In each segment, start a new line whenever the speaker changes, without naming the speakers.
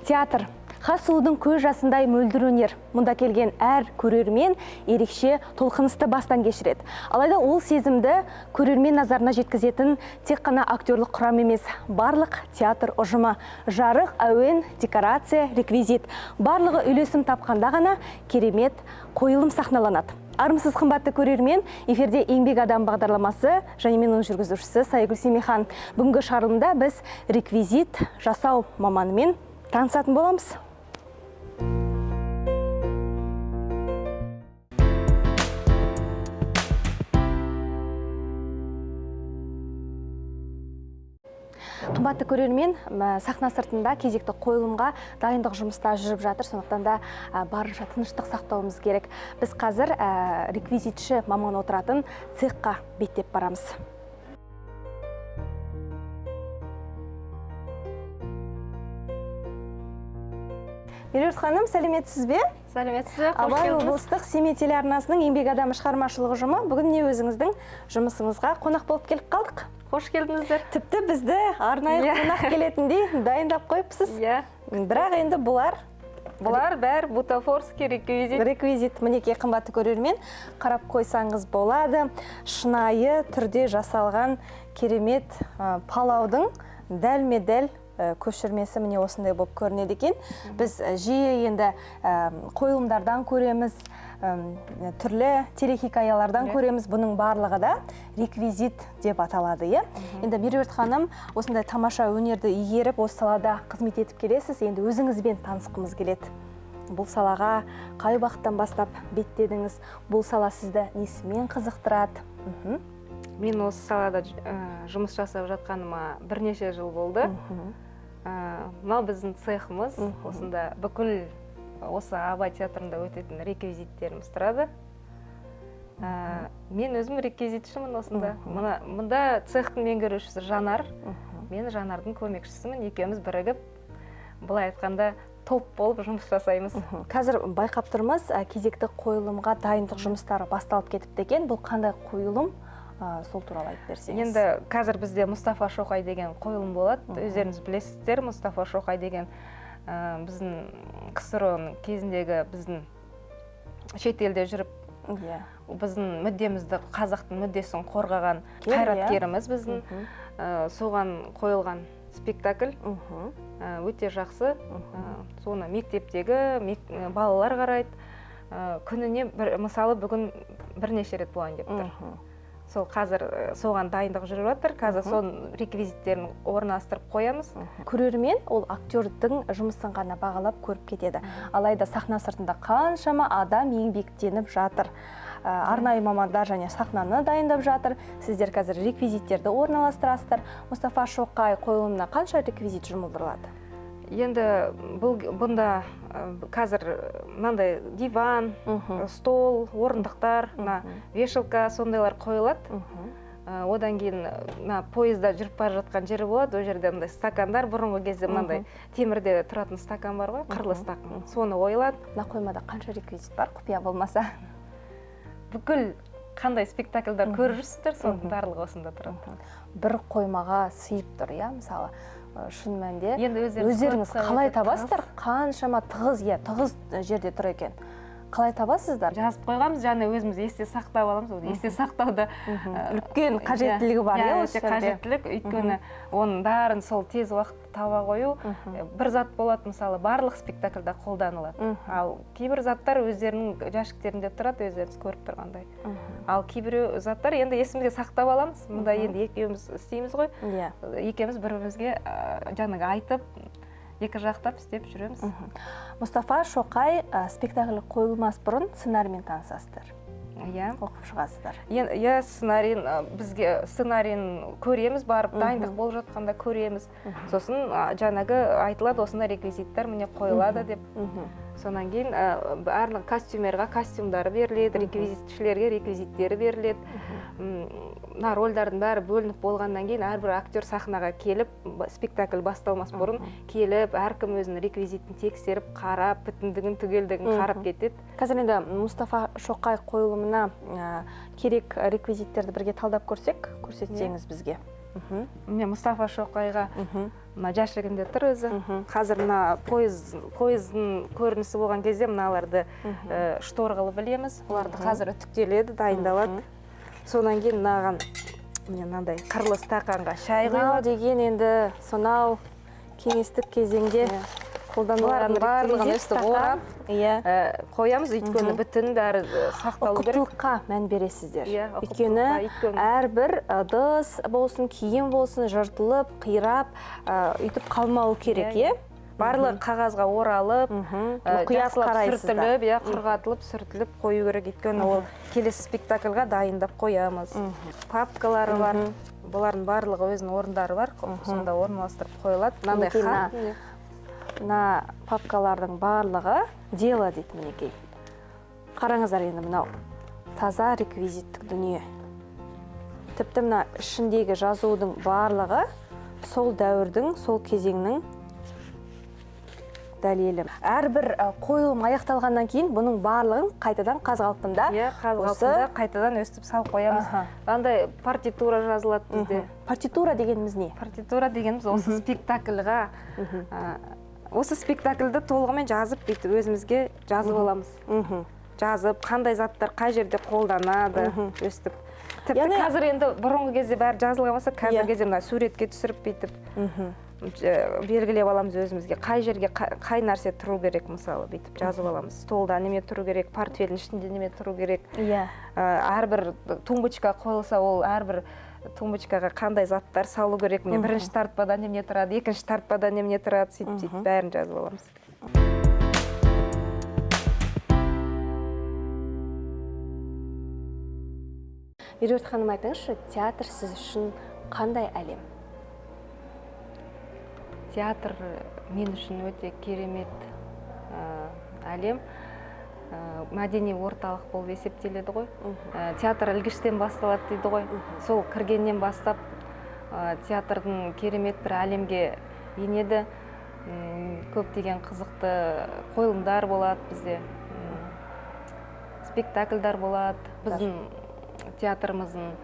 Театр хас сұлудың көз жасындай мөлдір өнер. Мұнда келген әр көрермен ерекше толқынысты бастан кешіреді. Алайда ол сезімді көрермен назарына жеткізетін тек қана актерлік құрам емес, барлық театр ұжымы. Жарық, әуен, декорация, реквизит. Барлығы үйлесім тапқанда ғана керемет қойылым сахналанады. Армысыз, қымбатты көрермен, эфирде «Еңбек адам» бағдарламасы және мен, оның жүргізушісі Сайгүл Семихан. Бүгінгі шығарылымда біз реквизит жасау маманымен танысатын боламыз. Қымбатты көрермен, сахна сыртында кезекті қойылымға дайындық жұмыстары жүріп жатыр, сондықтан да барынша тыныштық сақтауымыз керек. Біз қазір реквизитші маман отыратын цехқа беттеп барамыз. Меруерт ханым, сәлеметсіз бе?
Сәлеметсіз бе?
Абай облыстық Семей телеарнасының «Еңбек адамы» шығармашылық ұжымы бүгін не өзіңіздің жұмысыңызға қонақ болып келіп қалдық.
Қош келдіңіздер.
Тіпті бізді арнайы қонақ келетіндей дайындап қойыпсыз.
Иә.
Бірақ енді бұлар
Бұлар бәрі бутафорский реквизит.
Реквизит, мінекей, қымбатты көрермен, қарап қойсаңыз болады. Шынайы түрде жасалған керемет палаудың дәлме-дәл көшірмесі міне осындай болып көрінеді екен. Біз жиі енді қойылымдардан көреміз, түрлі телехикаялардан көреміз. Бұның барлығы да реквизит деп аталады, иә. Енді, Меруерт ханым, осындай тамаша өнерді игеріп, осы салада қызмет етіп келесіз. Енді өзіңізбен танысқымыз келеді. Бұл салаға қай уақыттан бастап беттедіңіз? Бұл сала сізді несімен қызықтырады?
Мен осы салада жұмыс жасап жатқаныма бірнеше жыл болды. Мынау біздің цехымыз. Осында бүкіл осы Абай театрында өтетін реквизиттеріміз тұрады. Мен өзім реквизитшімін осында. Мында цехтың меңгерушісі Жанар. Мен Жанардың көмекшісімін. Екеуміз бірігіп, былай айтқанда, топ болып жұмыс жасаймыз.
Қазір байқап тұрмыз, кезекті қойылымға дайындық жұмыстары басталып кетіпті екен. Бұл қандай қойылым? Сол туралы айтып берсеңіз.
Енді қазір бізде «Мұстафа Шоқай» деген қойылым болады. Өздеріңіз білесіздер, Мұстафа Шоқай деген біздің КСРО-ның кезіндегі, біздің шетелде жүріп, біздің мүддемізді, қазақтың мүддесін қорғаған қайраткеріміз біздің. Соған қойылған спектакль өте жақсы. Соны мектептегі балалар қарайды. Күніне бір, мысалы, бүгін бірнеше рет болайын деп тұр. Сол қазір соған дайындық жүріп жатыр. Қазір соның реквизиттерін орналастырып қоямыз.
Көрермен ол актердің жұмысын ғана бағалап көріп кетеді. Алайда сахна сыртында қаншама адам еңбектеніп жатыр. Арнайы мамандар және сахнаны дайындап жатыр. Сіздер қазір реквизиттерді орналастырасыздар. «Мұстафа Шоқай» қойылымына қанша реквизит жұмылдырылады?
Енді бұл бұнда қазір мынандай диван, стол, орындықтар, мына вешалка, сондайлар қойылады. Одан кейін мына пойызда жүріп бара жатқан жері болады. Ол жерде мындай стакандар, бұрынғы кезде мынандай темірде тұратын стакан бар ғой, қырлы стакан. Соны қойылады.
Мына қоймада қанша реквизит бар, құпия болмаса?
Бүкіл қандай спектакльдар көріп жүрсіздер, соның барлығы осында тұрады.
Бір қоймаға сыйып тұр, иә, мысалы. Шын мәнінде
енді
өздеріңіз қалай табасыздар? Қаншама тығыз, иә, тығыз жерде тұр екен. Қалай табасыздар?
Жазып қойғанбыз және өзіміз есте сақтап аламыз. Оны есте сақтауда
үлкен қажеттілігі бар, иә,
осы жерде. Қажеттілік, өйткені оның бәрін сол тез уақытта таба қою. Бір зат болады, мысалы, барлық спектакльда қолданылады. Ал кейбір заттар өздерінің жәшіктерінде тұрады, өздеріңіз көріп тұрғандай. Ал кейбір заттар енді есімізге сақтап аламыз. Мұнда енді екеуміз істейміз ғой. Екеуміз бір-бірімізге жаңағы айтып, екі жақтап істеп жүреміз.
«Мұстафа Шоқай» спектаклі қойылмас бұрын сценариймен танысасыздар.
Иә.
Оқып шығасыздар.
Иә, сценарийін, бізге сценарийін көреміз, барып дайындық болып жатқанда көреміз. Сосын жаңағы айтылады, осындай реквизиттер міне қойылады деп. Сонан кейін барлық костюмерға костюмдары беріледі, реквизитшілерге реквизиттері беріледі. Мына рольдардың бәрі бөлініп болғаннан кейін әрбір актер сахнаға келіп, спектакль басталмас бұрын келіп, әркім өзінің реквизитін тексеріп, қарап, бүтіндігін, түгелдігін қарап кетеді.
Қазір енді «Мұстафа Шоқай» қойылымына керек реквизиттерді бірге талдап көрсек, көрсетсеңіз бізге.
Міне Мұстафа Шоқайға мына жәшігінде тұр өзі. Қазір мына пойыздың көрінісі болған кезде мыналарды штор қылып ілеміз. Оларды қазір үтіктеледі, дайындалады. Содан кейін мынаған міне мынандай қырлы стақанға шай құйылады.
Деген енді сонау кеңестік кезеңде қолданылған
барлығын өстіп орап қоямыз, өйткені бүтін бәрі сақталу керек.
Ұқыптылыққа мән бересіздер. Өйткені әрбір ыдыс болсын, киім болсын, жыртылып, қирап, өйтіп қалмауы керек, е?
Барлығы қағазға оралып,
мұқият
сүртіліп, құрғатылып, сүртіліп қою керек. Өйткені ол келесі спектакльға дайындап қоямыз. Папкалары бар, бұлардың барлығы өзінің орындары бар, сонда орналастырып қойылады. Мынандай хат.
Мына папкалардың барлығы дело дейді мінекей. Қараңыздар енді мынау таза реквизиттік дүние. Тіпті мына ішіндегі жазудың барлығы сол дәуірдің, сол кезеңнің дәлелі. Әрбір қойылым аяқталғаннан кейін бұның барлығын қайтадан қаз қалпында,
қаз қалпында қайтадан өстіп салып қоямыз. Андай партитура жазылады бізде.
Партитура дегеніміз не?
Партитура дегеніміз осы спектакльға, осы спектакльді толығымен жазып, бүйтіп өзімізге жазып аламыз. Жазып, қандай заттар қай жерде қолданады, өстіп. Тіпті қазір енді бұрынғы кезде бәрі жазылған болса, қазіргі кезде мына суретке түсіріп бүйтіп белгілеп аламыз өзімізге, қай жерге қай нәрсе тұру керек, мысалы, бүйтіп жазып аламыз. Столда неме тұру керек, портфелдің ішінде неме тұру керек. Әрбір тумбочка қойылса, ол әрбір тумбочкаға қандай заттар салу керек. Міне бірінші тартпада немене тұрады, екінші тартпада немене тұрады, сөйтіп бәрін жазып аламыз.
Меруерт ханым, айтыңызшы, театр сіз үшін қандай әлем?
Театр мен үшін өте керемет әлем. Мәдени орталық болып есептеледі ғой. Театр ілгіштен басталады дейді ғой. Сол кіргеннен бастап театрдың керемет бір әлемге енеді. Көптеген қызықты қойылымдар болады бізде, спектакльдар болады. Біздің театрымыздың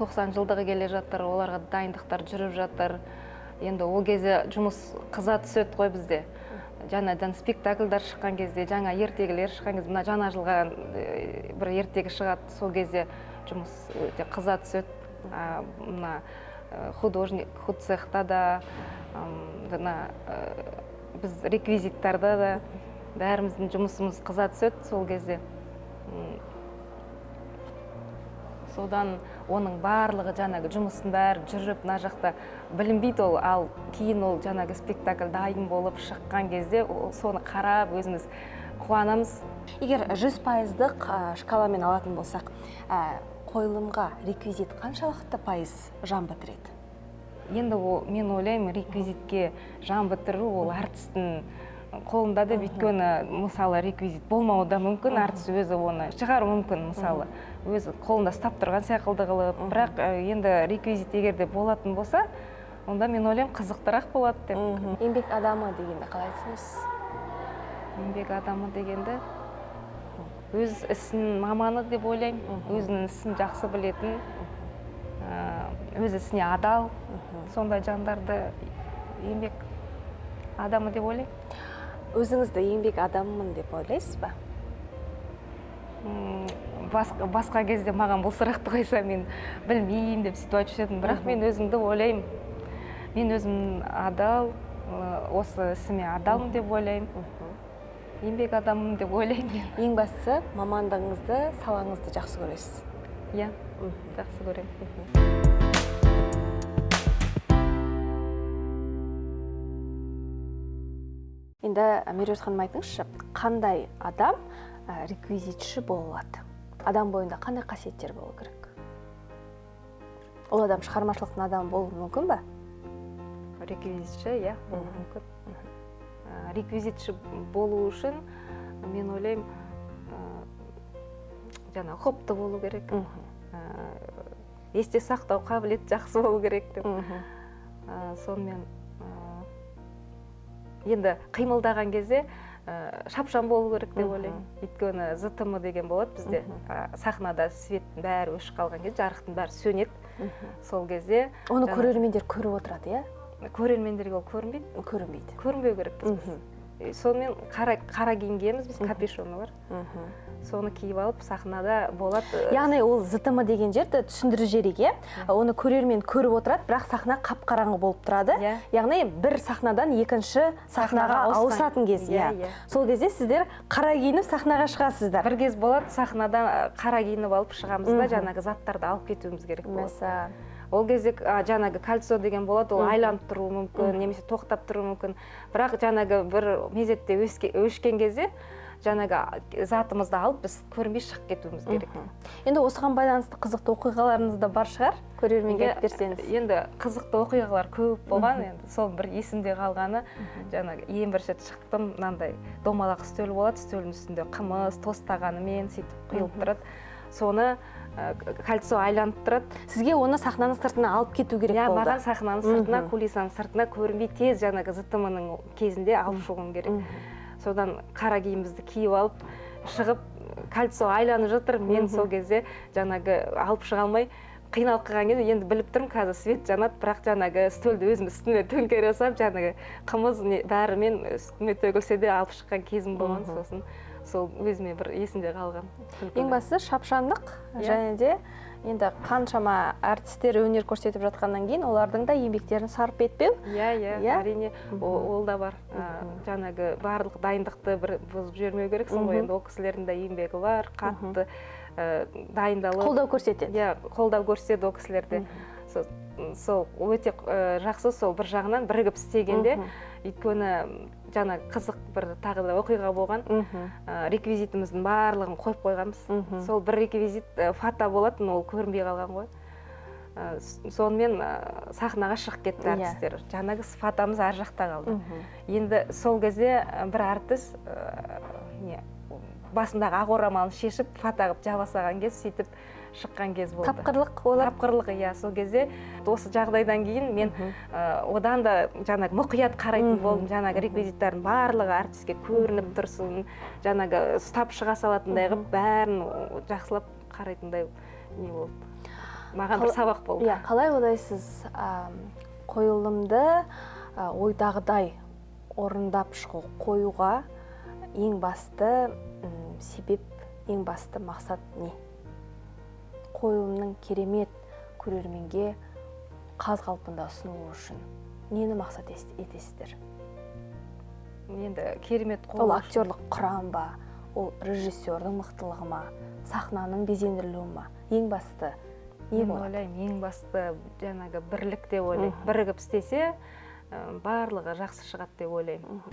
90 жылдығы келе жатыр, оларға дайындықтар жүріп жатыр. Енді ол кезде жұмыс қыза түседі ғой бізде. Жаңадан спектакльдар шыққан кезде, жаңа ертегілер шыққан кезде, мына жаңа жылға бір ертегі шығады, сол кезде жұмыс өте қыза түседі. Мына художник, худцехта да, мына біз реквизиттарда да бәріміздің жұмысымыз қыза түседі сол кезде. Содан оның барлығы жаңағы жұмыстың бәрі жүріп мына жақта білінбейді ол, ал кейін ол жаңағы спектакль дайын болып шыққан кезде соны қарап өзіміз қуанамыз.
Егер 100%-лық шкаламен алатын болсақ, қойылымға реквизит қаншалықты пайыз жан бітіреді?
Енді мен ойлаймын, реквизитке жан бітіру ол әртістің қолында деп, өйткені мысалы реквизит болмауы да мүмкін, әртіс өзі оны шығаруы мүмкін, мысалы өзі қолында ұстап тұрған секілді қылып. Бірақ енді реквизит егер де болатын болса, онда мен ойлаймын қызықтырақ болады деп.
Еңбек адамы дегенді қалай түсінесіз?
Еңбек адамы дегенді өз ісінің маманы деп ойлаймын, өзінің ісін жақсы білетін, өз ісіне адал, сондай жандарды еңбек адамы деп ойлаймын.
Өзіңізді еңбек адамымын деп ойлайсыз ба?
Басқа кезде маған бұл сұрақты қойса, мен білмеймін деп сөйтіп айтушы едім. Бірақ мен өзімді ойлаймын. Мен өзім адал, осы ісіме адалмын деп ойлаймын. Еңбек адамымын деп ойлаймын.
Ең бастысы, мамандығыңызды, салаңызды жақсы көресіз.
Иә, жақсы көремін.
Енді Меруерт ханым, айтыңызшы, қандай адам реквизитші бола алады? Адам бойында қандай қасиеттер болу керек? Ол адам шығармашылықтың адамы болуы мүмкін бе?
Реквизитші, иә, болуы мүмкін. Реквизитші болу үшін, мен ойлаймын, жаңа ұқыпты болу керек. Есте сақтау қабілеті жақсы болу керек деп. Сонымен енді қимылдаған кезде Шапшаң болу керек деп ойлаймын. Өйткені ЗТМ деген болады бізде. Сахнада светтің бәрі өшіп қалған кезде, жарықтың бәрі сөнеді. Сол кезде
оны көрермендер көріп отырады, иә?
Көрермендерге ол көрінбейді.
Көрінбейді.
Көрінбеу керек біз. Сонымен қара киім киеміз біз, капюшоны бар. Соны киіп алып сахнада болады.
Яғни ол ЗТМ деген жерді түсіндіріп жіберейік, иә? Оны көрермен көріп отырады, бірақ сахна қап-қараңғы болып тұрады. Яғни бір сахнадан екінші сахнаға ауысатын кез, иә. Сол кезде сіздер қара киініп сахнаға шығасыздар.
Бір кез болады, сахнадан қара киініп алып шығамыз да, жаңағы заттарды алып кетуіміз керек болады. Ол кезде жаңағы кольцо деген болады, ол айланып тұруы мүмкін, немесе тоқтап тұруы мүмкін. Бірақ жаңағы бір мезетте өшкен кезде жаңағы затымызды алып біз көрінбей шығып кетуіміз керек.
Енді осыған байланысты қызықты оқиғаларыңыз да бар шығар, көрерменге айтып берсеңіз.
Енді қызықты оқиғалар көп болған, енді сол бір есімде қалғаны, жаңағы ең бірінші рет шықтым, мынандай домалақ үстел болады, үстелдің үстінде қымыз, тостағанымен сөйтіп құйылып тұрады. Соны кольцо айланып тұрады.
Сізге оны сахнаның сыртына алып кету керек болды.
Маған сахнаның сыртына, кулисаның сыртына көрінбей тез жаңағы ЗТМ-ның кезінде алып шығуым керек. Содан қара киімімізді киіп алып шығып, кольцо айланып жатыр. Мен сол кезде жаңағы алып шыға алмай қиналып қалған кезде енді біліп тұрмын, қазір свет жанады, бірақ жаңағы үстелді өзім үстіме төңкере салып, жаңағы қымыз бәрімен үстіме төгілсе де алып шыққан кезім болған. Сосын сол өзіме бір есімде қалған.
Ең бастысы шапшаңдық, және де енді қаншама әртістер өнер көрсетіп жатқаннан кейін олардың да еңбектерін сарп етпеу.
Иә, әрине, ол да бар. Жаңағы барлық дайындықты бір бұзып жібермеу керексің ғой. Енді ол кісілердің де еңбегі бар, қатты дайындалып.
Қолдау көрсетеді.
Иә, қолдау көрсетеді ол кісілерде. Сол өте жақсы, сол бір жағынан бірігіп істегенде, өйткені жаңа қызық бір тағы да оқиға болған. Реквизитіміздің барлығын қойып қойғанбыз. Сол бір реквизит фата болатын, ол көрінбей қалған ғой. Сонымен сахнаға шығып кетті әртістер. Жаңағы фатамыз ар жақта қалды. Енді сол кезде бір әртіс басындағы ақ орамалын шешіп, фата қылып жаба салған кез, сөйтіп шыққан кез болды.
Тапқырлық олар?
Тапқырлық, иә. Сол кезде осы жағдайдан кейін мен одан да жаңағы мұқият қарайтын болдым. Жаңағы реквизиттардың барлығы әртіске көрініп тұрсын, жаңағы ұстап шыға салатындай қылып бәрін жақсылап қарайтындай не болды. Маған бір сабақ болды.
Иә, қалай ойлайсыз, қойылымды ойдағыдай орындап шығу, қоюға ең басты себеп, ең басты мақсат не? Қойылымның керемет көрерменге қаз қалпында ұсынылуы үшін нені мақсат етесіздер?
Енді керемет
қойылым. Ол актерлық құрам ба, ол режиссердің мықтылығы ма, сахнаның безендірілуі ма? Ең басты не болады?
Мен ойлаймын, ең басты жаңағы бірлік деп ойлаймын. Бірігіп істесе, барлығы жақсы шығады деп ойлаймын.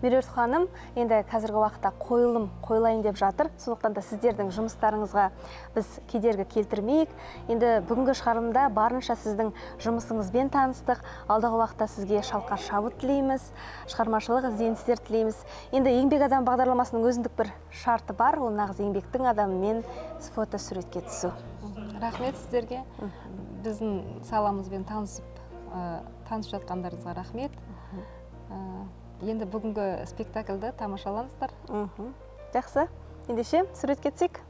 Меруерт ханым, енді қазіргі уақытта қойылым қойылайын деп жатыр. Сондықтан да сіздердің жұмыстарыңызға біз кедергі келтірмейік. Енді бүгінгі шығарылымда барынша сіздің жұмысыңызбен таныстық. Алдағы уақытта сізге шалқар шабыт тілейміз, шығармашылық ізденістер тілейміз. Енді Еңбек адамы бағдарламасының өзіндік бір шарты бар, ол нағыз еңбектің адамымен фотосуретке түсу.
Рахмет сіздерге. Біздің саламызбен танысып жатқандарыңызға рахмет. Енді бүгінгі спектакльді тамашалаңыздар.
Жақсы. Ендеше суретке түсейік.